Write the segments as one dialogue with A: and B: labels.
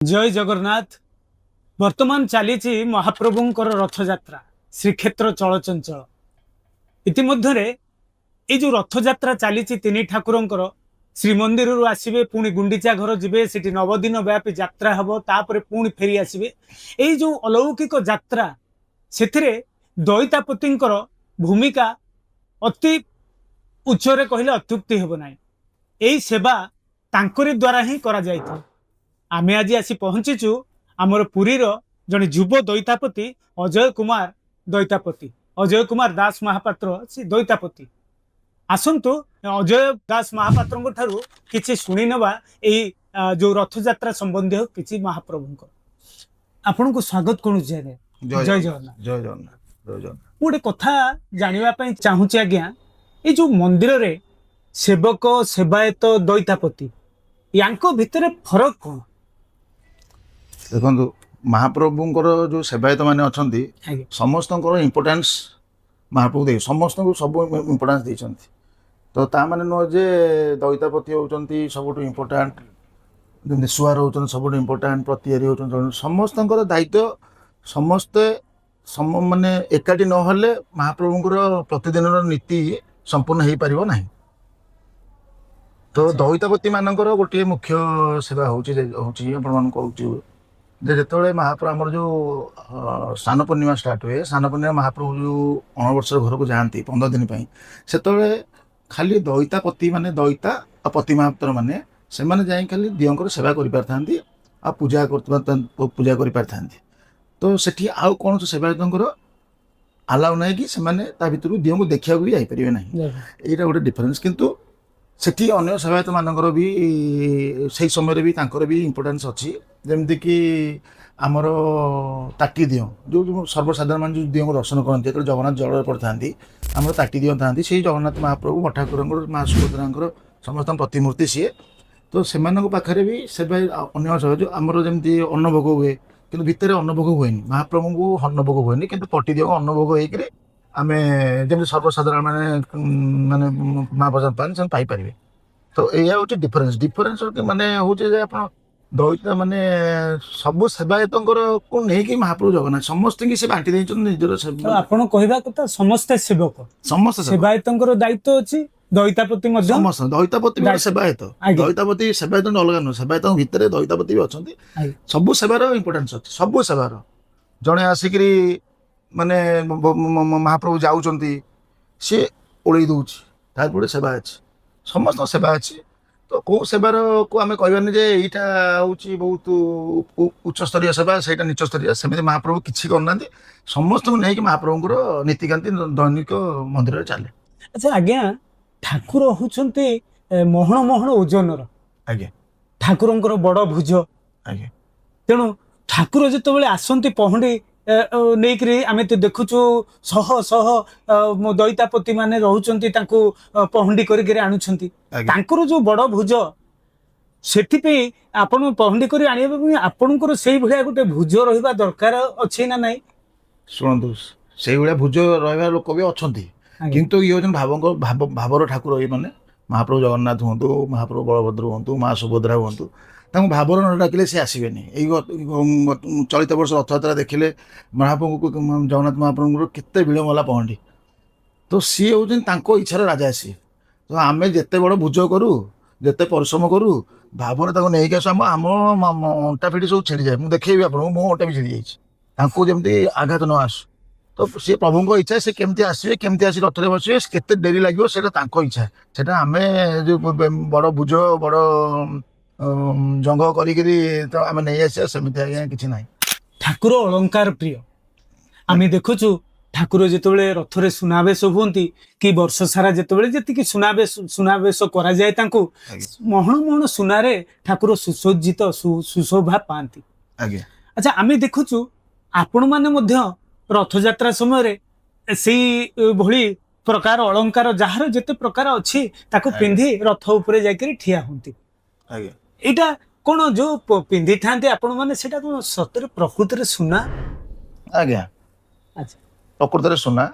A: ଜୟ ଜଗନ୍ନାଥ। ବର୍ତ୍ତମାନ ଚାଲିଛି ମହାପ୍ରଭୁଙ୍କର ରଥଯାତ୍ରା। ଶ୍ରୀକ୍ଷେତ୍ର ଚଳଚଞ୍ଚଳ। ଇତିମଧ୍ୟରେ ଏଇ ଯୋଉ ରଥଯାତ୍ରା ଚାଲିଛି ତିନି ଠାକୁରଙ୍କର, ଶ୍ରୀମନ୍ଦିରରୁ ଆସିବେ, ପୁଣି ଗୁଣ୍ଡିଚା ଘର ଯିବେ, ସେଠି ନବଦିନ ବ୍ୟାପୀ ଯାତ୍ରା ହବ, ତାପରେ ପୁଣି ଫେରି ଆସିବେ। ଏଇ ଯୋଉ ଅଲୌକିକ ଯାତ୍ରା, ସେଥିରେ ଦଇତାପତିଙ୍କର ଭୂମିକା ଅତି ଉଚ୍ଚରେ କହିଲେ ଅତ୍ୟୁକ୍ତି ହେବ ନାହିଁ। ଏଇ ସେବା ତାଙ୍କରି ଦ୍ୱାରା ହିଁ କରାଯାଇଥାଏ। ଆମେ ଆଜି ଆସି ପହଞ୍ଚିଛୁ ଆମର ପୁରୀର ଜଣେ ଯୁବ ଦଇତାପତି ଅଜୟ କୁମାର ଦଇତାପତି, ଅଜୟ କୁମାର ଦାସ ମହାପାତ୍ର, ସେ ଦଇତାପତି। ଆସନ୍ତୁ, ଅଜୟ ଦାସ ମହାପାତ୍ରଙ୍କ ଠାରୁ କିଛି ଶୁଣିନେବା ଏଇ ଯୋଉ ରଥଯାତ୍ରା ସମ୍ବନ୍ଧୀୟ କିଛି ମହାପ୍ରଭୁଙ୍କର। ଆପଣଙ୍କୁ ସ୍ୱାଗତ କରୁଛି ଆଜ୍ଞା। ଜୟ ଜଗନ୍ନାଥ।
B: ଜୟ ଜଗନ୍ନାଥ, ଜୟ ଜଗନ୍ନାଥ।
A: ମୁଁ ଗୋଟେ କଥା ଜାଣିବା ପାଇଁ ଚାହୁଁଛି ଆଜ୍ଞା, ଏଇ ଯୋଉ ମନ୍ଦିରରେ ସେବକ, ସେବାୟତ, ଦଇତାପତି, ୟାଙ୍କ ଭିତରେ ଫରକ କଣ?
B: ଦେଖନ୍ତୁ, ମହାପ୍ରଭୁଙ୍କର ଯୋଉ ସେବାୟତ ମାନେ ଅଛନ୍ତି, ସମସ୍ତଙ୍କର ଇମ୍ପୋର୍ଟାନ୍ସ ମହାପ୍ରଭୁ ଦେଇ ସମସ୍ତଙ୍କୁ ସବୁ ଇମ୍ପୋର୍ଟାନ୍ସ ଦେଇଛନ୍ତି। ତ ତା ମାନେ ନୁହଁ ଯେ ଦଇତାପତି ହେଉଛନ୍ତି ସବୁଠୁ ଇମ୍ପୋର୍ଟାଣ୍ଟ, ଯେମିତି ସୁଆର ହେଉଛନ୍ତି ସବୁଠୁ ଇମ୍ପୋର୍ଟାଣ୍ଟ, ପ୍ରତିହାରୀ ହେଉଛନ୍ତି ସମସ୍ତଙ୍କର ଦାୟିତ୍ୱ। ସମସ୍ତେ ମାନେ ଏକାଠି ନହେଲେ ମହାପ୍ରଭୁଙ୍କର ପ୍ରତିଦିନର ନୀତି ସମ୍ପୂର୍ଣ୍ଣ ହେଇପାରିବ ନାହିଁ। ତ ଦଇତାପତି ମାନଙ୍କର ଗୋଟିଏ ମୁଖ୍ୟ ସେବା ହେଉଛି ଆପଣମାନଙ୍କୁ କହୁଛି ଯେ ଯେତେବେଳେ ମହାପ୍ରଭୁ ଆମର ଯୋଉ ସ୍ନାନ ପୂର୍ଣ୍ଣିମା ଷ୍ଟାର୍ଟ ହୁଏ, ସ୍ନାନ ପୂର୍ଣ୍ଣିମା ମହାପ୍ରଭୁ ଯୋଉ ଅଣବର୍ଷର ଘରକୁ ଯାଆନ୍ତି 15 ଦିନ ପାଇଁ, ସେତେବେଳେ ଖାଲି ଦଇତାପତି ମାନେ, ଦଇତା ଆଉ ପତି ମହାପାତ୍ର ମାନେ, ସେମାନେ ଯାଇ ଖାଲି ଦିଅଙ୍କର ସେବା କରିପାରିଥାନ୍ତି ଆଉ ପୂଜା କରିପାରିଥାନ୍ତି। ତ ସେଠି ଆଉ କୌଣସି ସେବାୟତଙ୍କର ଆଲାଉ ନାହିଁ କି ସେମାନେ ତା ଭିତରୁ ଦିଅଙ୍କୁ ଦେଖିବାକୁ ବି ଯାଇପାରିବେ ନାହିଁ। ଏଇଟା ଗୋଟେ ଡିଫରେନ୍ସ। କିନ୍ତୁ ସେଠି ଅନ୍ୟ ସେବାୟତ ମାନଙ୍କର ବି ସେଇ ସମୟରେ ବି ତାଙ୍କର ବି ଇମ୍ପୋର୍ଟାନ୍ସ ଅଛି। ଯେମିତିକି ଆମର ତାଟି ଦିଅଁ, ଯୋଉ ଯୋଉ ସର୍ବସାଧାରଣ ମାନେ ଯୋଉ ଦିଅଙ୍କୁ ଦର୍ଶନ କରନ୍ତି, ଯେତେବେଳେ ଜଗନ୍ନାଥ ଜଳରେ ପଡ଼ିଥାନ୍ତି, ଆମର ତାଟି ଦିଅଁ ଥାନ୍ତି। ସେଇ ଜଗନ୍ନାଥ ମହାପ୍ରଭୁ, ଠାକୁରଙ୍କର, ମା ସୁଭଦ୍ରାଙ୍କର, ସମସ୍ତଙ୍କ ପ୍ରତିମୂର୍ତ୍ତି ସିଏ। ତ ସେମାନଙ୍କ ପାଖରେ ବି ସେବା, ଅନ୍ୟ ସେବା ଯୋଉ ଆମର ଯେମିତି ଅନ୍ନଭୋଗ ହୁଏ, କିନ୍ତୁ ଭିତରେ ଅନ୍ନଭୋଗ ହୁଏନି। ମହାପ୍ରଭୁଙ୍କୁ ଅନ୍ନଭୋଗ ହୁଏନି, କିନ୍ତୁ ପଟି ଦିଅଙ୍କୁ ଅନ୍ନଭୋଗ ହେଇକିରି ଆମେ ଯେମିତି ସର୍ବସାଧାରଣ ମାନେ ମାନେ ମହାପ୍ରସାଦ ପାଆନ୍ତି, ସେମିତି ପାଇପାରିବେ। ତ ଏଇଆ ହେଉଛି ଡିଫରେନ୍ସ। ଡିଫରେନ୍ସ ମାନେ ହେଉଛି ଯେ ଆପଣ ଦଇତା ମାନେ ସବୁ ସେବାୟତଙ୍କର କୁ ନେଇକି ମହାପ୍ରଭୁ ଜଗନ୍ନାଥ ସମସ୍ତଙ୍କୁ ସେ ବାଣ୍ଟି ଦେଇଛନ୍ତି ନିଜର
A: ତ ଆପଣ କହିବା କଥା ସମସ୍ତେ ସେବକ।
B: ସମସ୍ତେ ସେବକ।
A: ସେବାୟତଙ୍କର ଦାୟିତ୍ୱ ଅଛି, ଦଇତାପତି ମଧ୍ୟ।
B: ସମସ୍ତ ଦଇତାପତି ବି ଗୋଟେ
A: ଦାୟିତ୍ୱ।
B: ସେବାୟତ। ଦଇତାପତି ସେବାୟତ ଅଲଗା ନୁହଁ, ସେବାୟତଙ୍କ ଭିତରେ ଦଇତାପତି ବି ଅଛନ୍ତି। ସବୁ ସେବାର ଇମ୍ପୋର୍ଟାନ୍ସ ଅଛି, ସବୁ ସେବାର। ଜଣେ ଆସିକିରି ମାନେ ମହାପ୍ରଭୁ ଯାଉଛନ୍ତି, ସିଏ ଓଳେଇ ଦଉଛି, ତାର ଗୋଟେ ସେବା ଅଛି। ସମସ୍ତଙ୍କ ସେବା ଅଛି। ତ କୋଉ ସେବାରକୁ ଆମେ କହିବାନି ଯେ ଏଇଟା ହେଉଛି ବହୁତ ଉଚ୍ଚସ୍ତରୀୟ ସେବା, ସେଇଟା ନିଚସ୍ତରୀୟ। ସେମିତି ମହାପ୍ରଭୁ କିଛି କରୁନାହାନ୍ତି। ସମସ୍ତଙ୍କୁ ନେଇକି ମହାପ୍ରଭୁଙ୍କର ନୀତିକାନ୍ତି ଦୈନିକ ମନ୍ଦିରରେ ଚାଲେ।
A: ଆଚ୍ଛା ଆଜ୍ଞା, ଠାକୁର ହଉଛନ୍ତି ମହଣ ମହଣ ଓଜନର। ଠାକୁରଙ୍କର ବଡ ଭୁଜ। ତେଣୁ ଠାକୁର ଯେତେବେଳେ ଆସନ୍ତି ପହଣ୍ଡି ନେଇକରି, ଆମେ ତ ଦେଖୁଛୁ ଶହ ଶହ ଦଇତାପତି ମାନେ ରହୁଛନ୍ତି, ତାଙ୍କୁ ପହଣ୍ଡି କରିକିରି ଆଣୁଛନ୍ତି। ତାଙ୍କର ଯୋଉ ବଡ ଭୁଜ, ସେଥିପାଇଁ ଆପଣ ପହଣ୍ଡି କରି ଆଣିବା ପାଇଁ ଆପଣଙ୍କର ସେଇଭଳିଆ ଗୋଟେ ଭୁଜ ରହିବା ଦରକାର ଅଛି ନା ନାଇଁ?
B: ଶୁଣନ୍ତୁ, ସେଇଭଳିଆ ଭୁଜ ରହିବା ଲୋକ ବି ଅଛନ୍ତି। କିନ୍ତୁ ଇଏ ହେଉଛନ୍ତି ଭାବଙ୍କ ଭାବ ଭାବର ଠାକୁର। ଇଏ ମାନେ ମହାପ୍ରଭୁ ଜଗନ୍ନାଥ ହୁଅନ୍ତୁ, ମହାପ୍ରଭୁ ବଳଭଦ୍ର ହୁଅନ୍ତୁ, ମା ସୁଭଦ୍ରା ହୁଅନ୍ତୁ, ତାଙ୍କୁ ଭାବର ନ ଡାକିଲେ ସେ ଆସିବେନି। ଏଇ ଚଳିତ ବର୍ଷ ରଥଯାତ୍ରା ଦେଖିଲେ ମହାପ୍ରଭୁଙ୍କୁ, ଜଗନ୍ନାଥ ମହାପ୍ରଭୁଙ୍କର କେତେ ବିଳମ୍ବ ହେଲା ପହଣ୍ଡି। ତ ସିଏ ହେଉଛନ୍ତି ତାଙ୍କ ଇଚ୍ଛାର ରାଜା ସିଏ। ତ ଆମେ ଯେତେ ବଡ଼ ଭୁଜ କରୁ, ଯେତେ ପରିଶ୍ରମ କରୁ, ଭାବରେ ତାକୁ ନେଇକି ଆସୁ, ଆମ ଅଣ୍ଟା ପିଠି ସବୁ ଛିଡ଼ିଯାଏ। ମୁଁ ଦେଖେଇବି ଆପଣଙ୍କୁ, ମୋ ଅଣ୍ଟା ବି ଛିଡ଼ି ଯାଇଛି, ତାଙ୍କୁ ଯେମିତି ଆଘାତ ନ ଆସୁ। ତ ସିଏ ପ୍ରଭୁଙ୍କ ଇଚ୍ଛା, ସେ କେମିତି ଆସିବେ, କେମିତି ଆସି ରଥରେ ବସିବେ, କେତେ ଡେରି ଲାଗିବ, ସେଇଟା ତାଙ୍କ ଇଚ୍ଛା। ସେଟା ଆମେ ଯୋଉ ବଡ଼ ଭୁଜ, ବଡ଼ ଜଙ୍ଘ କରିକିରି ତ ଆମେ ନେଇ ଆସିବା, ସେମିତି ଆଜ୍ଞା କିଛି ନାହିଁ।
A: ଠାକୁର ଅଳଙ୍କାର ପ୍ରିୟ। ଆମେ ଦେଖୁଛୁ ଠାକୁର ଯେତେବେଳେ ରଥରେ ସୁନାବେଶ ହୁଅନ୍ତି କି ବର୍ଷ ସାରା ଯେତେବେଳେ ଯେତିକି ସୁନାବେଶ ସୁନାବେଶ କରାଯାଏ ତାଙ୍କୁ, ମହଣ ମହଣ ସୁନାରେ ଠାକୁର ସୁସଜ୍ଜିତ, ସୁଶୋଭା ପାଆନ୍ତି। ଆଚ୍ଛା, ଆମେ ଦେଖୁଛୁ ଆପଣମାନେ ମଧ୍ୟ ରଥଯାତ୍ରା ସମୟରେ ସେଇ ଭଳି ପ୍ରକାର ଅଳଙ୍କାର, ଯାହାର ଯେତେ ପ୍ରକାର ଅଛି, ତାକୁ ପିନ୍ଧି ରଥ ଉପରେ ଯାଇକରି ଠିଆ ହୁଅନ୍ତି। ଏଇଟା କଣ ଯୋଉ ପିନ୍ଧିଥାନ୍ତି ଆପଣମାନେ, ସେଇଟା କଣ ସତରେ ପ୍ରକୃତରେ ସୁନା?
B: ଆଜ୍ଞା। ପ୍ରକୃତରେ ସୁନା।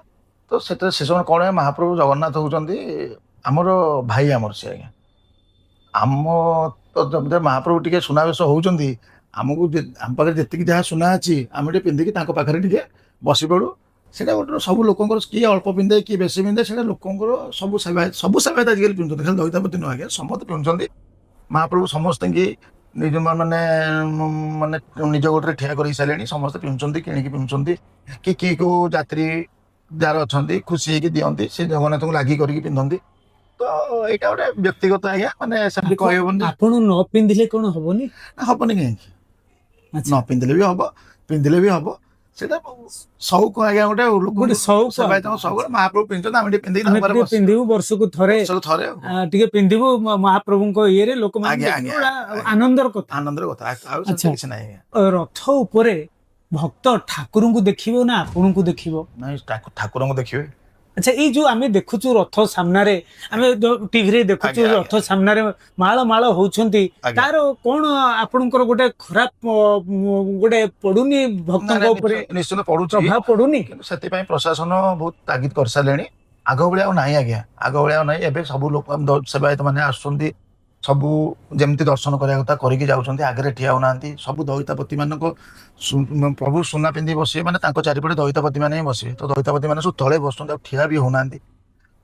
B: ତ ସେଟା ସେ ସମୟ କ'ଣ, ମହାପ୍ରଭୁ ଜଗନ୍ନାଥ ହେଉଛନ୍ତି ଆମର ଭାଇ ଆମର ସେ ଆଜ୍ଞା। ଆମ ତ ଯେମିତି ମହାପ୍ରଭୁ ଟିକେ ସୁନାବେଶ ହଉଛନ୍ତି, ଆମକୁ ଆମ ପାଖରେ ଯେତିକି ଯାହା ସୁନା ଅଛି ଆମେ ଟିକେ ପିନ୍ଧିକି ତାଙ୍କ ପାଖରେ ଟିକେ ବସି ପଡ଼ୁ। ସେଇଟା ଗୋଟେ ସବୁ ଲୋକଙ୍କର, କିଏ ଅଳ୍ପ ପିନ୍ଧେ କିଏ ବେଶୀ ପିନ୍ଧେ, ସେଇଟା ଲୋକଙ୍କର ସବୁ ସେବାୟତ, ସବୁ ସେବାୟତ ଆଜିକାଲି ପିନ୍ଧୁଛନ୍ତି, ଖାଲି ଦଇତାପତି ନୁହଁ ଆଜ୍ଞା, ସମସ୍ତେ ପିନ୍ଧୁଛନ୍ତି। ମହାପ୍ରଭୁ ସମସ୍ତଙ୍କୁ ନିଜ ମାନେ ମାନେ ନିଜ ଗୋଡ଼ରେ ଠିଆ କରି ସାରିଲେଣି, ସମସ୍ତେ ପିନ୍ଧୁଛନ୍ତି, କିଣିକି ପିନ୍ଧୁଛନ୍ତି। କି କିଏ କେଉଁ ଯାତ୍ରୀ ଯାହାର ଅଛନ୍ତି ଖୁସି ହେଇକି ଦିଅନ୍ତି, ସେ ଜଗନ୍ନାଥଙ୍କୁ ଲାଗି କରିକି ପିନ୍ଧନ୍ତି। ତ ଏଇଟା ଗୋଟେ ବ୍ୟକ୍ତିଗତ ଆଜ୍ଞା, ମାନେ ସେମିତି କହିହେବନି।
A: ଆପଣ ନ ପିନ୍ଧିଲେ କଣ ହବନି?
B: ହବନି କାହିଁକି? ନ ପିନ୍ଧିଲେ ବି ହବ, ପିନ୍ଧିଲେ ବି ହବ। ସେଇଟା ସଉକ ଆଜ୍ଞା, ଗୋଟେ
A: ଗୋଟେ ସଉକ,
B: ସେବାୟତଙ୍କ ସଉକ। ମହାପ୍ରଭୁ ପିନ୍ଧୁଛନ୍ତି, ଆମେ ଟିକେ ପିନ୍ଧିକି
A: ଆମେ ଟିକେ ପିନ୍ଧିବୁ ବର୍ଷକୁ ଥରେ,
B: ଥରେ
A: ଟିକେ ପିନ୍ଧିବୁ ମହାପ୍ରଭୁଙ୍କ ଇଏରେ, ଲୋକମାନେ ଆନନ୍ଦର କଥା,
B: ଆନନ୍ଦର କଥା, ଆଉ କିଛି ନାହିଁ।
A: ରଥ ଉପରେ ଭକ୍ତ ଠାକୁରଙ୍କୁ ଦେଖିବ ନା ଆପଣଙ୍କୁ ଦେଖିବ?
B: ନାଇଁ, ଠାକୁରଙ୍କୁ ଦେଖିବେ।
A: ଆଚ୍ଛା, ଏଇ ଯୋଉ ଆମେ ଦେଖୁଛୁ ରଥ ସାମ୍ନାରେ, ଆମେ ଟିଭିରେ ଦେଖୁଛୁ ରଥ ସାମ୍ନାରେ ମାଳ ମାଳ ହଉଛନ୍ତି, ତାର କଣ ଆପଣଙ୍କର ଗୋଟେ ଖରାପ ଗୋଟେ ପଡୁନି ଭକ୍ତଙ୍କ ଉପରେ?
B: ନିଶ୍ଚିତ ପଡୁଛି,
A: ପ୍ରଭାବ ପଡୁନି।
B: କିନ୍ତୁ ସେଥିପାଇଁ ପ୍ରଶାସନ ବହୁତ ତାଗିଦ କରିସାରିଲେଣି। ଆଗ ଭଳିଆ ଆଉ ନାହିଁ ଆଜ୍ଞା, ଆଗ ଭଳିଆ ଆଉ ନାହିଁ। ଏବେ ସବୁ ଲୋକ ସେବାୟତ ମାନେ ଆସୁଛନ୍ତି, ସବୁ ଯେମିତି ଦର୍ଶନ କରିବା କଥା କରିକି ଯାଉଛନ୍ତି, ଆଗରେ ଠିଆ ହଉନାହାନ୍ତି। ସବୁ ଦଇତାପତି ମାନଙ୍କ ପ୍ରଭୁ ସୁନା ପିନ୍ଧି ବସିବେ, ମାନେ ତାଙ୍କ ଚାରିପଟେ ଦଇତାପତି ମାନେ ହିଁ ବସିବେ। ତ ଦଇତାପତି ମାନେ ସବୁ ତଳେ ବସୁଛନ୍ତି, ଆଉ ଠିଆ ବି ହଉନାହାନ୍ତି।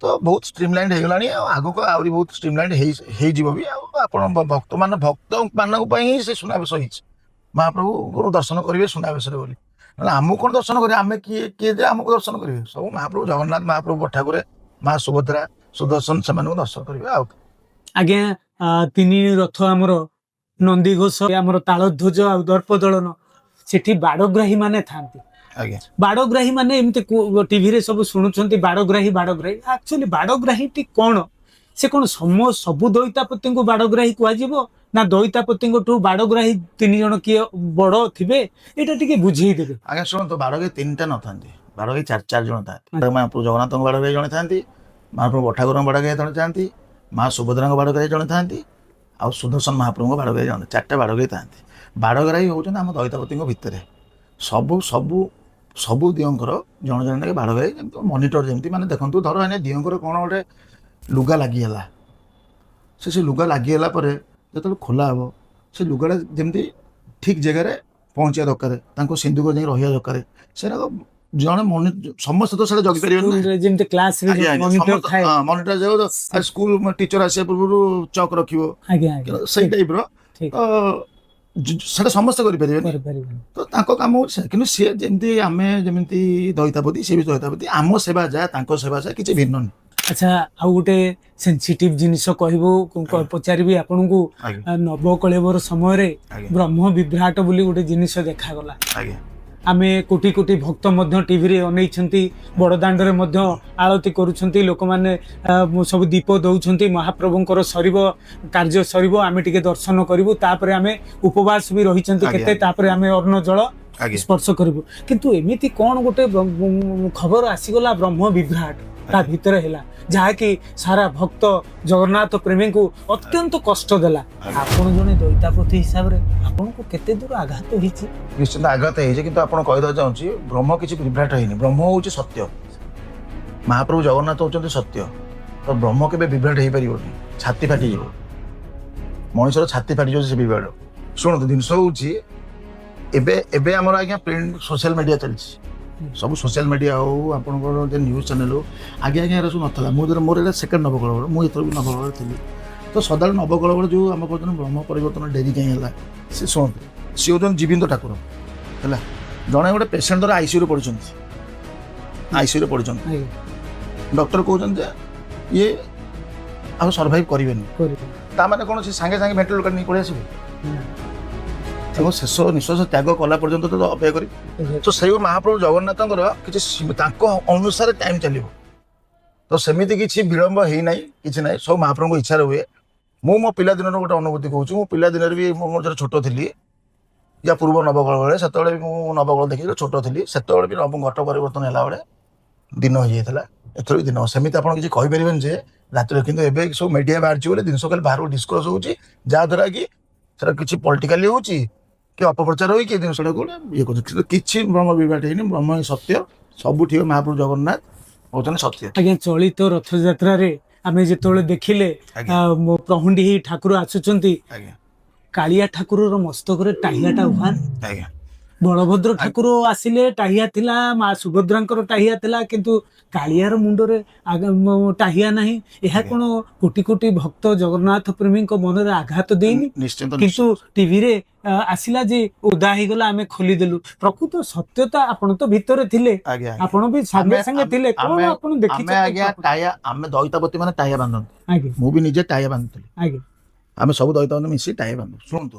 B: ତ ବହୁତ ଷ୍ଟ୍ରିମଲାଇନ୍ ହେଇଗଲାଣି, ଆଉ ଆଗକୁ ଆହୁରି ବହୁତ ଷ୍ଟ୍ରିମଲାଇନ୍ ହେଇଯିବ ବି। ଆଉ ଆପଣ ଭକ୍ତମାନେ, ଭକ୍ତମାନଙ୍କ ପାଇଁ ହିଁ ସେ ସୁନାବେଶ ହେଇଛି। ମହାପ୍ରଭୁଙ୍କୁ ଦର୍ଶନ କରିବେ ସୁନାବେଶରେ ବୋଲି, ନହେଲେ ଆମକୁ କ'ଣ ଦର୍ଶନ କରିବେ? ଆମେ କିଏ କିଏ ଯେ ଆମକୁ ଦର୍ଶନ କରିବେ? ସବୁ ମହାପ୍ରଭୁ ଜଗନ୍ନାଥ, ମହାପ୍ରଭୁ ଠାକୁରେ, ମା ସୁଭଦ୍ରା, ସୁଦର୍ଶନ, ସେମାନଙ୍କୁ ଦର୍ଶନ କରିବେ। ଆଉ
A: ଆଜ୍ଞା, ତିନି ରଥ ଆମର ନନ୍ଦିଘୋଷ, ଆମର ତାଳଧ୍ୱଜ ଆଉ ଦର୍ପଦଳନ, ସେଠି ବାଡ଼ଗ୍ରାହୀ ମାନେ ଥାନ୍ତି।
B: ଆଜ୍ଞା,
A: ବାଡ଼ଗ୍ରାହୀ ମାନେ ଏମିତି ଟିଭିରେ ସବୁ ଶୁଣୁଛନ୍ତି ବାଡ଼ଗ୍ରାହୀ, ବାଡ଼ଗ୍ରାହୀ। ଆକ୍ଚୁଆଲି ବାଡ଼ଗ୍ରାହୀଟି କଣ? ସେ କଣ ସବୁ ଦଇତାପତିଙ୍କୁ ବାଡ଼ଗ୍ରାହୀ କୁହାଯିବ ନା ଦଇତାପତିଙ୍କଠୁ ବାଡ଼ଗ୍ରାହୀ ତିନି ଜଣ କିଏ ବଡ ଥିବେ? ଏଇଟା ଟିକେ ବୁଝେଇଦେବେ।
B: ଆଜ୍ଞା ଶୁଣନ୍ତୁ, ବାଡ଼ଗ୍ରାହୀ ତିନିଟା ନଥାନ୍ତି, ବାଡ଼ଗ୍ରାହୀ ଚାରି ଚାରି ଜଣ ଥାନ୍ତି। ମହାପ୍ରଭୁ ଜଗନ୍ନାଥଙ୍କ ବାଡ଼ଗ୍ରାହୀ ଜଣେ ଥାନ୍ତି, ମହାପ୍ରଭୁ ଠାକୁରଙ୍କ ବାଡ଼ଗ୍ରାହୀ ଜଣେ ଥାନ୍ତି, ମା ସୁଭଦ୍ରାଙ୍କ ବାଡ଼ଗ୍ରାହୀ ଜଣେ ଥାନ୍ତି, ଆଉ ସୁଦର୍ଶନ ମହାପ୍ରଭୁଙ୍କ ବାଡ଼ଗ୍ରାହୀ ଜଣେ, ଚାରିଟା ବାଡ଼ଗ୍ରାହୀ ଥାନ୍ତି। ବାଡ଼ଗ୍ରାହୀ ହେଉଛନ୍ତି ଆମ ଦଇତାପତିଙ୍କ ଭିତରେ ସବୁ ସବୁ ସବୁ ଦିଅଙ୍କର ଜଣେ ଜଣେ ଲେଖା ବାଡ଼ଗ୍ରାହୀ, ଯେମିତି ମନିଟର ଯେମିତି, ମାନେ ଦେଖନ୍ତୁ ଧର ଏନେ ଦିଅଙ୍କର କ'ଣ ଗୋଟେ ଲୁଗା ଲାଗିଗଲା, ସେ ଲୁଗା ଲାଗିଗଲା ପରେ ଯେତେବେଳେ ଖୋଲା ହେବ, ସେ ଲୁଗାଟା ଯେମିତି ଠିକ୍ ଜାଗାରେ ପହଞ୍ଚିବା ଦରକାର, ତାଙ୍କ ସିନ୍ଧୁକ ଯାଇ ରହିବା ଦରକାର, ସେଇଟା ଜଣେ ସମସ୍ତେ ତ ସେଇଟା ଜଗିପାରିବେନି।
A: ଯେମିତି କ୍ଲାସରେ ମନିଟର ଥାଏ,
B: ମନିଟର ଯାଉ, ସ୍କୁଲ ଟିଚର ଆସିବା ପୂର୍ବରୁ ଚକ୍ ରଖିବ, ସେଇ ଟାଇପର ତ ସେଟା ସମସ୍ତେ କରିପାରିବେନି। ତ ତାଙ୍କ କାମ ହେଉଛି, କିନ୍ତୁ ସିଏ ଯେମିତି ଆମେ ଯେମିତି ଦଇତାପତି, ସିଏ ବି ଦଇତାପତି, ଆମ ସେବା ଯାହା ତାଙ୍କ ସେବା ଯାହା, କିଛି ଭିନ୍ନ ନୁହେଁ।
A: ଆଚ୍ଛା, ଆଉ ଗୋଟେ ସେନ୍ସିଟିଭ ଜିନିଷ କହିବୁ, ପଚାରିବି ଆପଣଙ୍କୁ। ନବକଳେବର ସମୟରେ ବ୍ରହ୍ମ ବିଭ୍ରାଟ ବୋଲି ଗୋଟେ ଜିନିଷ ଦେଖାଗଲା। ଆମେ କୋଟି କୋଟି ଭକ୍ତ ମଧ୍ୟ ଟିଭିରେ ଅନେଇଛନ୍ତି, ବଡ଼ଦାଣ୍ଡରେ ମଧ୍ୟ ଆଳତି କରୁଛନ୍ତି ଲୋକମାନେ, ସବୁ ଦୀପ ଦଉଛନ୍ତି। ମହାପ୍ରଭୁଙ୍କର ସରିବ କାର୍ଯ୍ୟ ସରିବ, ଆମେ ଟିକେ ଦର୍ଶନ କରିବୁ, ତାପରେ ଆମେ ଉପବାସ ବି ରହିଛନ୍ତି କେତେ, ତାପରେ ଆମେ ଅନ୍ନ ଜଳ ସ୍ପର୍ଶ କରିବୁ। କିନ୍ତୁ ଏମିତି କ'ଣ ଗୋଟେ ଖବର ଆସିଗଲା, ବ୍ରହ୍ମ ବିଭ୍ରାଟ ତା ଭିତରେ ହେଲା, ଯାହାକି ସାରା ଭକ୍ତ ଜଗନ୍ନାଥ ପ୍ରେମୀଙ୍କୁ ଅତ୍ୟନ୍ତ କଷ୍ଟ ଦେଲା। ଆପଣ ଜଣେ ଦଇତାପତି ହିସାବରେ ଆପଣଙ୍କୁ କେତେ ଦୂର ଆଘାତ ହେଇଛି?
B: ନିଶ୍ଚିନ୍ତ ଆଘାତ ହେଇଛି, କିନ୍ତୁ ଆପଣ କହିଦେବାକୁ ଚାହୁଁଛି ବ୍ରହ୍ମ କିଛି ବିଭ୍ରାଟ ହେଇନି। ବ୍ରହ୍ମ ହେଉଛି ସତ୍ୟ, ମହାପ୍ରଭୁ ଜଗନ୍ନାଥ ହେଉଛନ୍ତି ସତ୍ୟ। ତ ବ୍ରହ୍ମ କେବେ ବିଭ୍ରାଟ ହେଇପାରିବନି, ଛାତି ଫାଟିଯିବ, ମଣିଷର ଛାତି ଫାଟିଯିବ ସେ ବିଭ୍ରାଟ। ଶୁଣନ୍ତୁ, ଜିନିଷ ହେଉଛି ଏବେ ଏବେ ଆମର ଆଜ୍ଞା ପ୍ରିଣ୍ଟ ସୋସିଆଲ ମିଡ଼ିଆ ଚାଲିଛି, ସବୁ ସୋସିଆଲ ମିଡ଼ିଆ ହଉ, ଆପଣଙ୍କର ଯେ ନ୍ୟୁଜ୍ ଚ୍ୟାନେଲ୍ ହଉ, ଆଜ୍ଞା ଆଜ୍ଞା ଏରା ସବୁ ନଥିଲା। ମୁଁ ଯେତେବେଳେ, ମୋର ଏଇଟା ସେକେଣ୍ଡ ନବକଳେବର, ମୁଁ ଏଥର ବି ନବକଳେବର ଥିଲି। ତ ସଦାବେଳେ ନବକଳେବର ଯେଉଁ ଆମ କହୁଛନ୍ତି ବ୍ରହ୍ମ ପରିବର୍ତ୍ତନ ଡେରି କାହିଁ ହେଲା, ସେ ଶୁଣନ୍ତୁ, ସିଏ ହେଉଛନ୍ତି ଜୀବିନ୍ତ ଠାକୁର। ହେଲା, ଜଣେ ଗୋଟେ ପେସେଣ୍ଟ ଧର ଆଇସିୟୁରେ ପଡ଼ିଛନ୍ତି, ଆଇସିୟୁରେ ପଡ଼ିଛନ୍ତି, ଡକ୍ଟର କହୁଛନ୍ତି ଯେ ଇଏ ଆଉ ସର୍ଭାଇଭ୍ କରିବେନି, ତା ମାନେ କ'ଣ ସେ ସାଙ୍ଗେ ସାଙ୍ଗେ ଭେଣ୍ଟିଲେଟର ନେଇ ପଳେଇ ଆସିବେ? ତାଙ୍କ ଶେଷ ନିଶ୍ୱାସ ତ୍ୟାଗ କଲା ପର୍ଯ୍ୟନ୍ତ ତ ଅପେକ୍ଷା କରିବେ। ତ ସେଇ ମହାପ୍ରଭୁ ଜଗନ୍ନାଥଙ୍କର କିଛି ତାଙ୍କ ଅନୁସାରେ ଟାଇମ୍ ଚାଲିବ, ତ ସେମିତି କିଛି ବିଳମ୍ବ ହେଇନାହିଁ, କିଛି ନାହିଁ, ସବୁ ମହାପ୍ରଭୁଙ୍କ ଇଚ୍ଛାରେ ହୁଏ। ମୁଁ ମୋ ପିଲାଦିନର ଗୋଟେ ଅନୁଭୂତି କହୁଛି। ମୁଁ ପିଲାଦିନରେ ବି ମୁଁ ଯେତେବେଳେ ଛୋଟ ଥିଲି, ୟା ପୂର୍ବ ନବକଳ ବେଳେ, ସେତେବେଳେ ବି ମୁଁ ନବକଳ ଦେଖିଲି, ଛୋଟ ଥିଲି ସେତେବେଳେ ବି ଘଟ ପରିବର୍ତ୍ତନ ହେଲା ବେଳେ ଦିନ ହେଇଯାଇଥିଲା, ଏଥର ବି ଦିନ। ସେମିତି ଆପଣ କିଛି କହିପାରିବେନି ଯେ ରାତିରେ, କିନ୍ତୁ ଏବେ ସବୁ ମିଡ଼ିଆ ବାହାରିଛି ବୋଲି ଜିନିଷ ଖାଲି ବାହାରକୁ ଡିସ୍କସ୍ ହେଉଛି, ଯାହାଦ୍ୱାରା କି ସେଟା କିଛି ପଲିଟିକାଲି ହେଉଛି କି ଅପପ୍ରଚାର ହୋଇକି ଜିନିଷଟାକୁ ଗୋଟେ ଇଏ କରୁଛି। କିନ୍ତୁ କିଛି ବ୍ରହ୍ମ ବିଭ୍ରାଟ ହେଇନି, ବ୍ରହ୍ମ ହିଁ ସତ୍ୟ, ସବୁଠି ମହାପ୍ରଭୁ ଜଗନ୍ନାଥ ହେଉଛନ୍ତି ସତ୍ୟ।
A: ଆଜ୍ଞା, ଚଳିତ ରଥଯାତ୍ରାରେ ଆମେ ଯେତେବେଳେ ଦେଖିଲେ ପ୍ରହୁଣ୍ଡି ହେଇ ଠାକୁର ଆସୁଛନ୍ତି, କାଳିଆ ଠାକୁରର ମସ୍ତକରେ ଟାହିଆଟା ଉଭାନ।
B: ଆଜ୍ଞା।
A: ବଳଭଦ୍ର ଠାକୁର ଆସିଲେ ଟାହିଆ ଥିଲା, ମା ସୁଭଦ୍ରାଙ୍କର ଟାହିଆ ଥିଲା, କିନ୍ତୁ କାଳିଆର ମୁଣ୍ଡରେ ଟାହିଆ ନାହିଁ। ଏହା
B: ଆଜ୍ଞା।
A: କଣ କୋଟି କୋଟି ଭକ୍ତ ଜଗନ୍ନାଥ ପ୍ରେମୀଙ୍କ ମନରେ ଆଘାତ ଦେଇନି?
B: ନିଶ୍ଚିନ୍ତ।
A: କିନ୍ତୁ ଟିଭିରେ ଆସିଲା ଯେ ଓଦା ହେଇଗଲା, ଆମେ ଖୋଲିଦେଲୁ। ପ୍ରକୃତ ସତ୍ୟତା, ଆପଣ ତ ଭିତରେ ଥିଲେ,
B: ଆଜ୍ଞା
A: ଆପଣ ବି ସାଙ୍ଗେ ସାଙ୍ଗେ ଥିଲେ, କଣ ଆପଣ
B: ଆମେ
A: ଦେଖିଛନ୍ତି?
B: ଆଜ୍ଞା, ଟାହିଆ ଆମେ ଦଇତାପତି ମାନେ ଟାହିଆ ବାନ୍ଧନ୍ତି। ମୁଁ ବି ନିଜେ ଟାହିଆ ବାନ୍ଧୁଥିଲି। ଆମେ ସବୁ ଦଇତାପତି ମିଶି ଟାହିଆ ବାନ୍ଧୁ। ଶୁଣନ୍ତୁ,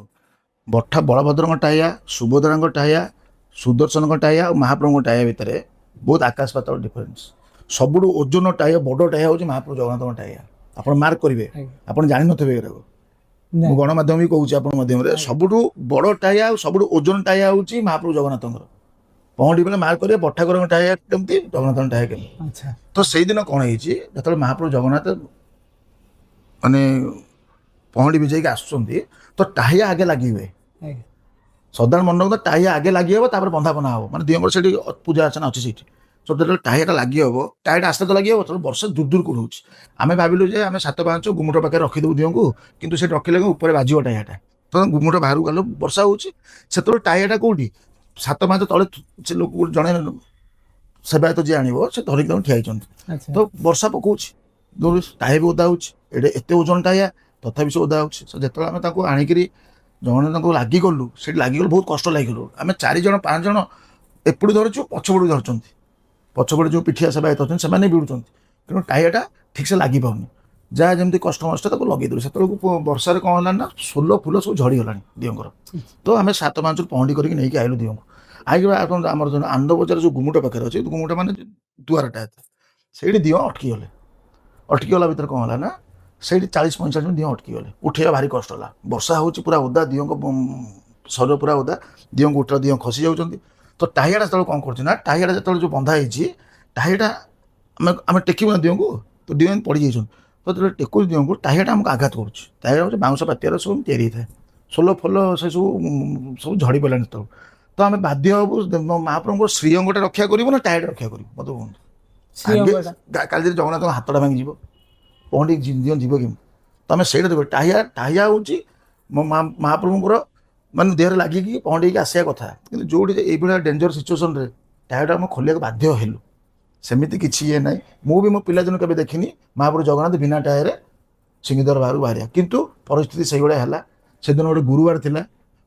B: ବଠା ବଳଭଦ୍ରଙ୍କ ଟାହିଆ, ସୁଭଦ୍ରାଙ୍କ ଟାହିଆ, ସୁଦର୍ଶନଙ୍କ ଟାହିଆ ଆଉ ମହାପ୍ରଭୁଙ୍କ ଟାହିଆ ଭିତରେ ବହୁତ ଆକାଶ ପାତାଳ ଡିଫରେନ୍ସ। ସବୁଠୁ ଓଜନ ଟାହିଆ, ବଡ଼ ଟାହିଆ ହେଉଛି ମହାପ୍ରଭୁ ଜଗନ୍ନାଥଙ୍କ ଟାହିଆ। ଆପଣ ମାର୍କ କରିବେ, ଆପଣ ଜାଣିନଥିବେ ଏଗୁଡ଼ାକ। ମୁଁ ଗଣମାଧ୍ୟମ ବି କହୁଛି ଆପଣଙ୍କ ମାଧ୍ୟମରେ, ସବୁଠୁ ବଡ଼ ଟାହିଆ ଆଉ ସବୁଠୁ ଓଜନ ଟାହିଆ ହେଉଛି ମହାପ୍ରଭୁ ଜଗନ୍ନାଥଙ୍କର। ପହଣ୍ଡି ବେଳେ ମାର୍କ କରିବେ, ବଠାକୁରଙ୍କ ଟାହିଆ କେମିତି, ଜଗନ୍ନାଥଙ୍କ ଟାହିଆ କେମିତି। ତ ସେଇଦିନ କ'ଣ ହେଇଛି, ଯେତେବେଳେ ମହାପ୍ରଭୁ ଜଗନ୍ନାଥ ମାନେ ପହଣ୍ଡି ବିଜେଇକି ଆସୁଛନ୍ତି, ତ ଟାହିଆ ଆଗେ ଲାଗି ହୁଏ। ସଦାରଣ ମଣ୍ଡପ ତ ଟାହିଆ ଆଗେ ଲାଗି ହବ, ତାପରେ ବନ୍ଧାପନା ହବ। ମାନେ ଦିଅଙ୍କର ସେଠି ପୂଜା ଅର୍ଚ୍ଚନା ଅଛି ସେଇଠି। ତ ଯେତେବେଳେ ଟାହିଆଟା ଲାଗି ହବ, ଟାହିଆଟା ଆସ୍ତେ ତ ଲାଗି ହବ, ତେଣୁ ବର୍ଷା ଦୂର ଦୂର କରୁଛି। ଆମେ ଭାବିଲୁ ଯେ ଆମେ 7-5 ଗୁମୁଟ ପାଖରେ ରଖିଦେବୁ ଦିଅଙ୍କୁ, କିନ୍ତୁ ସେଠି ରଖିଲେ କଣ ଉପରେ ବାଜିବ ଟାହିଆଟା। ତ ଗୁମୁଟ ବାହାରକୁ ଗଲୁ, ବର୍ଷା ହେଉଛି। ସେତେବେଳେ ଟାହିଆଟା କୋଉଠି 7-5 ତଳେ, ସେ ଲୋକ ଜଣେ ସେବାୟତ ଯିଏ ଆଣିବ, ସେ ଧରିକି ତାଙ୍କୁ ଠିଆ ହେଇଛନ୍ତି। ତ ବର୍ଷା ପକଉଛି, ଟାହିଆ ବି ଓଦା ହେଉଛି। ଏଇଟା ଏତେ ଓଜନ ଟାହିଆ, ତଥାପି ସେ ଓଦା ହେଉଛି। ତ ଯେତେବେଳେ ଆମେ ତାକୁ ଆଣିକିରି ଜଣେ ତାଙ୍କୁ ଲାଗିଗଲୁ, ସେଠି ଲାଗିଗଲୁ, ବହୁତ କଷ୍ଟ ଲାଗିଗଲୁ। ଆମେ 4 ଜଣ 5 ଜଣ ଏପଟୁ ଧରୁଛୁ, ପଛପଟୁ ଧରୁଛନ୍ତି। ପଛପଟେ ଯେଉଁ ପିଠିଆ ସେବାୟତ ଅଛନ୍ତି, ସେମାନେ ଭିଡ଼ୁଛନ୍ତି, ତେଣୁ ଟାହିଆଟା ଠିକ୍ସେ ଲାଗିପାରୁନି। ଯାହା ଯେମିତି କଷ୍ଟ ମଷ୍ଟ ତାକୁ ଲଗେଇଦେଲୁ। ସେତେବେଳକୁ ବର୍ଷାରେ କ'ଣ ହେଲାଣି ନା ସୋଲ ଫୁଲ ସବୁ ଝଡ଼ିଗଲାଣି ଦିଅଙ୍କର। ତ ଆମେ 7-5ରୁ ପହଣ୍ଡି କରିକି ନେଇକି ଆଇଲୁ ଦିଅଙ୍କୁ। ଆଇକି ଆପଣ ଆମର ଯେଉଁ ଆନନ୍ଦ ବଜାର ଯେଉଁ ଗୁମୁଟ ପାଖରେ ଅଛି, ଗୁମୁଟ ମାନେ ଦୁଆରଟା ଏତେ, ସେଇଠି ଦିଅଁ ଅଟକିଗଲେ। ଅଟକିଗଲା ଭିତରେ କ'ଣ ହେଲା ନା ସେଇଠି 40-45 ମିନିଟ୍ ଦିଅଁ ଅଟକିଗଲେ। ଉଠେଇବା ଭାରି କଷ୍ଟ ହେଲା। ବର୍ଷା ହେଉଛି, ପୁରା ଓଦା ଦିଅଙ୍କ ଶରୀର ପୁରା ଓଦା। ଦିଅଙ୍କୁ ଉଠା, ଦିଅଁ ଖସି ଯାଉଛନ୍ତି। ତ ଟାହିଆଟା ସେତେବେଳେ କ'ଣ କରୁଛି ନା ଟାହିଆଟା ଯେତେବେଳେ ଯେଉଁ ବନ୍ଧା ହେଇଛି, ଟାହିଆଟା ଆମେ ଟେକିବୁ ନା ଦିଅଙ୍କୁ, ତ ଦିଅଁ ଏମିତି ପଡ଼ିଯାଇଛନ୍ତି। ତ ଯେତେବେଳେ ଟେକୁଛୁ ଦିଅଙ୍କୁ, ଟାହିଆଟା ଆମକୁ ଆଘାତ କରୁଛି। ଟାହିଆ ହେଉଛି ବାଉଁଶ ପାତିଆର ସବୁ ତିଆରି ହେଇଥାଏ। ସୋଲ ଫୋଲ ସେସବୁ ସବୁ ଝଡ଼ି ପଡ଼ିଲାଣି ସେତେବେଳକୁ। ତ ଆମେ ବାଧ୍ୟ ହବୁ, ମହାପ୍ରଭୁଙ୍କ ଶ୍ରୀଅଙ୍ଗଟା ରକ୍ଷା କରିବୁ ନା ଟାହିଆଟା ରକ୍ଷା କରିବୁ, ମୋତେ କୁହନ୍ତୁ। ଆଗେ
A: ଶ୍ରୀଅଙ୍ଗଟା।
B: କାଲି ଯଦି ଜଗନ୍ନାଥଙ୍କ ହାତଟା ଭାଙ୍ଗିଯିବ, ପହଣ୍ଡି ଦିଅଁ ଯିବ କେମିତି? ତ ଆମେ ସେଇଟା ଦେଖ, ଟାହିଆ ଟାହିଆ ହେଉଛି ମୋ ମହାପ୍ରଭୁଙ୍କର ମାନେ ଦେହରେ ଲାଗିକି ପହଣ୍ଡି ହେଇକି ଆସିବା କଥା। କିନ୍ତୁ ଯେଉଁଠି ଏଇଭଳିଆ ଡେଞ୍ଜର ସିଚୁଏସନରେ ଟାହିଆଟା ଆମେ ଖୋଲିବାକୁ ବାଧ୍ୟ ହେଲୁ। ସେମିତି କିଛି ଇଏ ନାହିଁ। ମୁଁ ବି ମୋ ପିଲାଦିନୁ କେବେ ଦେଖିନି ମହାପ୍ରଭୁ ଜଗନ୍ନାଥ ବିନା ଟାହିଆରେ ସିଂହଦ୍ୱାର ବାହାରକୁ ବାହାରିବା, କିନ୍ତୁ ପରିସ୍ଥିତି ସେଇଭଳିଆ ହେଲା। ସେଦିନ ଗୋଟେ ଗୁରୁବାର ଥିଲା,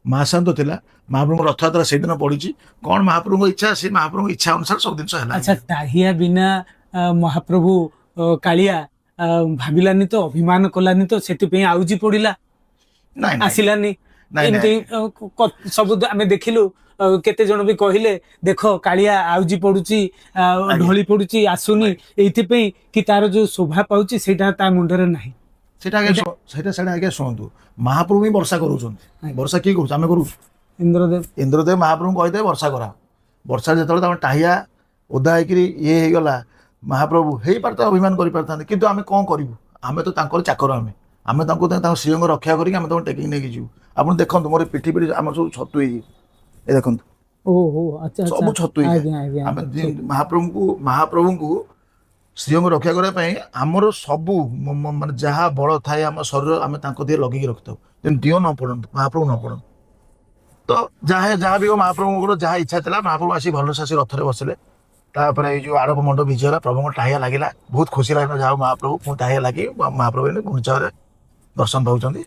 B: ମାସାନ୍ତ ଥିଲା, ମହାପ୍ରଭୁଙ୍କ ରଥଯାତ୍ରା ସେଇଦିନ ପଡ଼ିଛି। କ'ଣ ମହାପ୍ରଭୁଙ୍କ ଇଚ୍ଛା, ସେ ମହାପ୍ରଭୁଙ୍କ ଇଚ୍ଛା ଅନୁସାରେ ସବୁ ଜିନିଷ ହେଲା।
A: ଆଚ୍ଛା, ଟାହିଆ ବିନା ମହାପ୍ରଭୁ କାଳିଆ ଭାବିଲାନି ତ, ଅଭିମାନ କଲାନି ତ, ସେଥିପାଇଁ ଆଉଜି ପଡିଲା,
B: ନାଇଁ ନାଇଁ
A: ଆସିଲାନି?
B: ନାଇଁ।
A: ଏମିତି ସବୁ ଆମେ ଦେଖିଲୁ, କେତେ ଜଣ ବି କହିଲେ, ଦେଖ କାଳିଆ ଆଉଜି ପଡୁଛି, ଢଳି ପଡୁଛି, ଆସୁନି ଏଇଥିପାଇଁ କି ତାର ଯୋଉ ଶୋଭା ପାଉଛି ସେଇଟା ତା ମୁଣ୍ଡରେ ନାହିଁ।
B: ସେଇଟା ଆଜ୍ଞା ସେଇଟା ସେଇଟା ଆଜ୍ଞା ଶୁଣନ୍ତୁ, ମହାପ୍ରଭୁ ହିଁ ବର୍ଷା କରୁଛନ୍ତି। ବର୍ଷା କିଏ କରୁଛି? ଆମେ କରୁଛୁ?
A: ଇନ୍ଦ୍ରଦେବ।
B: ଇନ୍ଦ୍ରଦେବ ମହାପ୍ରଭୁଙ୍କୁ କହିଦେବେ ବର୍ଷା କରା। ବର୍ଷା ଯେତେବେଳେ ତାଙ୍କ ଟାହିଆ ଓଦା ହେଇକିରି ଇଏ ହେଇଗଲା, ମହାପ୍ରଭୁ ହେଇପାରିତ ଅଭିମାନ କରିପାରିଥାନ୍ତେ, କିନ୍ତୁ ଆମେ କ'ଣ କରିବୁ? ଆମେ ତ ତାଙ୍କର ଚାକର। ଆମେ ଆମେ ତାଙ୍କୁ ତାଙ୍କ ଶ୍ରୀଅଙ୍ଗ ରକ୍ଷା କରିକି ଆମେ ତାଙ୍କୁ ଟେକିକି ନେଇକି ଯିବୁ। ଆପଣ ଦେଖନ୍ତୁ, ମୋର ପିଠି ପିଠି ଆମର ସବୁ ଛତୁ ହେଇଛି, ଏ ଦେଖନ୍ତୁ।
A: ଓହୋ, ଆଚ୍ଛା।
B: ସବୁ ଛତୁ ହେଇଯାଏ।
A: ଆଜ୍ଞା ଆଜ୍ଞା
B: ଆମେ ମହାପ୍ରଭୁଙ୍କୁ ଶ୍ରୀଅଙ୍ଗ ରକ୍ଷା କରିବା ପାଇଁ ଆମର ସବୁ ମାନେ ଯାହା ବଳ ଥାଏ ଆମ ଶରୀର, ଆମେ ତାଙ୍କ ଦେହରେ ଲଗେଇକି ରଖିଥାଉ, ଯେମିତି ଦିଅଁ ନ ପଡ଼ନ୍ତୁ, ମହାପ୍ରଭୁ ନ ପଡ଼ନ୍ତୁ। ତ ଯାହା ଯାହା ବି ହଉ, ମହାପ୍ରଭୁଙ୍କର ଯାହା ଇଚ୍ଛା ଥିଲା, ମହାପ୍ରଭୁ ଆସି ଭଲସେ ଆସି ରଥରେ ବସିଲେ। ତାପରେ ଏଇ ଯୋଉ ଆଡ଼ପ ମଣ୍ଡପ ବିଜେ ହେଲା, ପ୍ରଭୁଙ୍କ ଟାହିଆ ଲାଗିଲା, ବହୁତ ଖୁସି ଲାଗିଲା। ଯାହା ହଉ, ମହାପ୍ରଭୁ ପୁଣି ଟାହିଆ ଲାଗି ମହାପ୍ରଭୁ ଏଇନେ ଗୁଣ୍ଡିଚାରେ ଦର୍ଶନ ପାଉଛନ୍ତି।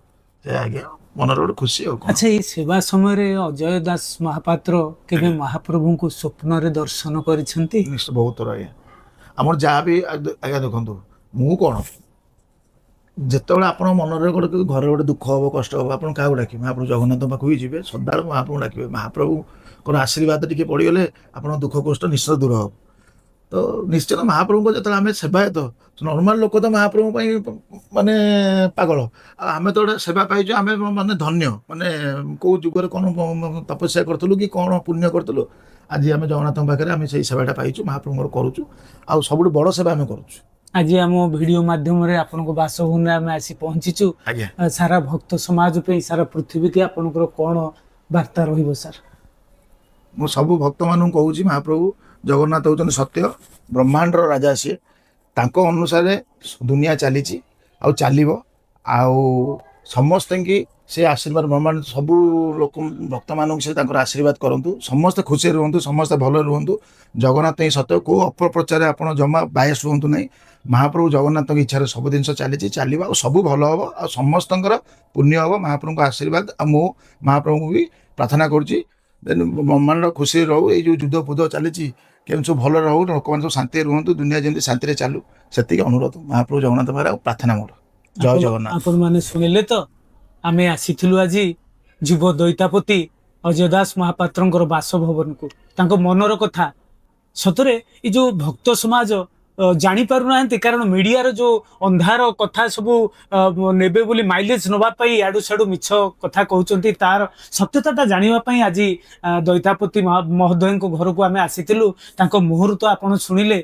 B: ସେ ଆଜ୍ଞା ମନରେ ଗୋଟେ ଖୁସି, ଆଉ କଣ।
A: ଆଚ୍ଛା, ଏଇ ସେବା ସମୟରେ ଅଜୟ ଦାସ ମହାପାତ୍ର କେବେ ମହାପ୍ରଭୁଙ୍କୁ ସ୍ୱପ୍ନରେ ଦର୍ଶନ କରିଛନ୍ତି?
B: ନିଶ୍ଚୟ, ବହୁତ ଥର ଆଜ୍ଞା। ଆମର ଯାହା ବି ଆଜ୍ଞା ଦେଖନ୍ତୁ, ମୁଁ କ'ଣ, ଯେତେବେଳେ ଆପଣଙ୍କ ମନରେ ଗୋଟେ ଘରେ ଗୋଟେ ଦୁଃଖ ହବ, କଷ୍ଟ ହବ, ଆପଣ କାହାକୁ ଡାକିବେ? ମହାପ୍ରଭୁ ଜଗନ୍ନାଥଙ୍କ ପାଖକୁ ହିଁ ଯିବେ। ସଦାବେଳେ ମହାପ୍ରଭୁଙ୍କୁ ଡାକିବେ। ମହାପ୍ରଭୁଙ୍କର ଆଶୀର୍ବାଦ ଟିକେ ପଡ଼ିଗଲେ ଆପଣଙ୍କ ଦୁଃଖ କଷ୍ଟ ନିଶ୍ଚୟ ଦୂର ହବ। ତ ନିଶ୍ଚିତ ମହାପ୍ରଭୁଙ୍କ ଯେତେବେଳେ ଆମେ ସେବାୟତ, ନର୍ମାଲ ଲୋକ ତ ମହାପ୍ରଭୁଙ୍କ ପାଇଁ ମାନେ ପାଗଳ, ଆଉ ଆମେ ତ ଗୋଟେ ସେବା ପାଇଛୁ, ଆମେ ମାନେ ଧନ୍ୟ। ମାନେ କେଉଁ ଯୁଗରେ କ'ଣ ତପସ୍ୟା କରିଥିଲୁ କି କ'ଣ ପୁଣ୍ୟ କରିଥିଲୁ, ଆଜି ଆମେ ଜଗନ୍ନାଥଙ୍କ ପାଖରେ ଆମେ ସେଇ ସେବାଟା ପାଇଛୁ, ମହାପ୍ରଭୁଙ୍କର କରୁଛୁ, ଆଉ ସବୁଠୁ ବଡ଼ ସେବା ଆମେ କରୁଛୁ।
A: ଆଜି ଆମ ଭିଡ଼ିଓ ମାଧ୍ୟମରେ ଆପଣଙ୍କ ବାସଭବନରେ ଆମେ ଆସି ପହଞ୍ଚିଛୁ।
B: ଆଜ୍ଞା।
A: ସାରା ଭକ୍ତ ସମାଜ ପାଇଁ, ସାରା ପୃଥିବୀକି ଆପଣଙ୍କର କ'ଣ ବାର୍ତ୍ତା ରହିବ ସାର୍?
B: ମୁଁ ସବୁ ଭକ୍ତମାନଙ୍କୁ କହୁଛି, ମହାପ୍ରଭୁ ଜଗନ୍ନାଥ ହେଉଛନ୍ତି ସତ୍ୟ, ବ୍ରହ୍ମାଣ୍ଡର ରାଜା ସିଏ। ତାଙ୍କ ଅନୁସାରେ ଦୁନିଆ ଚାଲିଛି ଆଉ ଚାଲିବ। ଆଉ ସମସ୍ତଙ୍କୁ ସେ ଆଶୀର୍ବାଦ, ବ୍ରହ୍ମାଣ୍ଡ ସବୁ ଲୋକ ଭକ୍ତମାନଙ୍କୁ ସେ ତାଙ୍କର ଆଶୀର୍ବାଦ କରନ୍ତୁ। ସମସ୍ତେ ଖୁସିରେ ରୁହନ୍ତୁ, ସମସ୍ତେ ଭଲରେ ରୁହନ୍ତୁ। ଜଗନ୍ନାଥ ହିଁ ସତ୍ୟ। କେଉଁ ଅପପ୍ରଚାରରେ ଆପଣ ଜମା ବାୟସ ହୁଅନ୍ତୁ ନାହିଁ। ମହାପ୍ରଭୁ ଜଗନ୍ନାଥଙ୍କ ଇଚ୍ଛାରେ ସବୁ ଜିନିଷ ଚାଲିଛି, ଚାଲିବ, ଆଉ ସବୁ ଭଲ ହେବ, ଆଉ ସମସ୍ତଙ୍କର ପୁଣ୍ୟ ହେବ ମହାପ୍ରଭୁଙ୍କ ଆଶୀର୍ବାଦ। ଆଉ ମୁଁ ମହାପ୍ରଭୁଙ୍କୁ ବି ପ୍ରାର୍ଥନା କରୁଛି, ଦେନ୍ ବ୍ରହ୍ମାଣ୍ଡ ଖୁସିରେ ରହୁ। ଏଇ ଯେଉଁ ଯୁଦ୍ଧ ଫୁଦ୍ଧ ଚାଲିଛି, କେମିତି ସବୁ ଭଲରେ ରହୁ, ଲୋକମାନେ ସବୁ ଶାନ୍ତିରେ ରୁହନ୍ତୁ, ଦୁନିଆ ଯେମିତି ଶାନ୍ତିରେ ଚାଲୁ, ସେତିକି ଅନୁରୋଧ ମହାପ୍ରଭୁ ଜଗନ୍ନାଥ ପାଖରେ ଆଉ ପ୍ରାର୍ଥନା ମୋର। ଜୟ ଜଗନ୍ନାଥ।
A: ଆପଣମାନେ ଶୁଣିଲେ ତ, ଆମେ ଆସିଥିଲୁ ଆଜି ଯୁବ ଦଇତାପତି ଅଜୟ ଦାସ ମହାପାତ୍ରଙ୍କର ବାସଭବନକୁ। ତାଙ୍କ ମନର କଥା ସତରେ ଏ ଯୋଉ ଭକ୍ତ ସମାଜ ଜାଣିପାରୁନାହାନ୍ତି, କାରଣ ମିଡିଆର ଯୋଉ ଅନ୍ଧାର କଥା ସବୁ ନେବେ ବୋଲି ମାଇଲେଜ ନେବା ପାଇଁ ଇଆଡୁ ସିଆଡୁ ମିଛ କଥା କହୁଛନ୍ତି। ତାର ସତ୍ୟତାଟା ଜାଣିବା ପାଇଁ ଆଜି ଦଇତାପତି ମହୋଦୟଙ୍କ ଘରକୁ ଆମେ ଆସିଥିଲୁ। ତାଙ୍କ ମୁହଁରୁ ତ ଆପଣ ଶୁଣିଲେ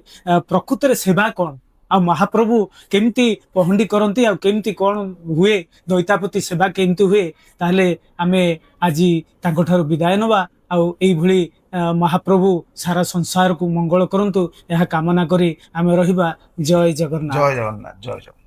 A: ପ୍ରକୃତରେ ସେବା କ'ଣ, ଆଉ ମହାପ୍ରଭୁ କେମିତି ପହଣ୍ଡି କରନ୍ତି, ଆଉ କେମିତି କ'ଣ ହୁଏ, ଦଇତାପତି ସେବା କେମିତି ହୁଏ। ତାହେଲେ ଆମେ ଆଜି ତାଙ୍କଠାରୁ ବିଦାୟ ନେବା, ଆଉ ଏଇଭଳି ମହାପ୍ରଭୁ ସାରା ସଂସାରକୁ ମଙ୍ଗଳ କରନ୍ତୁ, ଏହା କାମନା କରି ଆମେ ରହିବା। ଜୟ ଜଗନ୍ନାଥ।
B: ଜୟ ଜଗନ୍ନାଥ, ଜୟ ଜଗନ୍ନାଥ।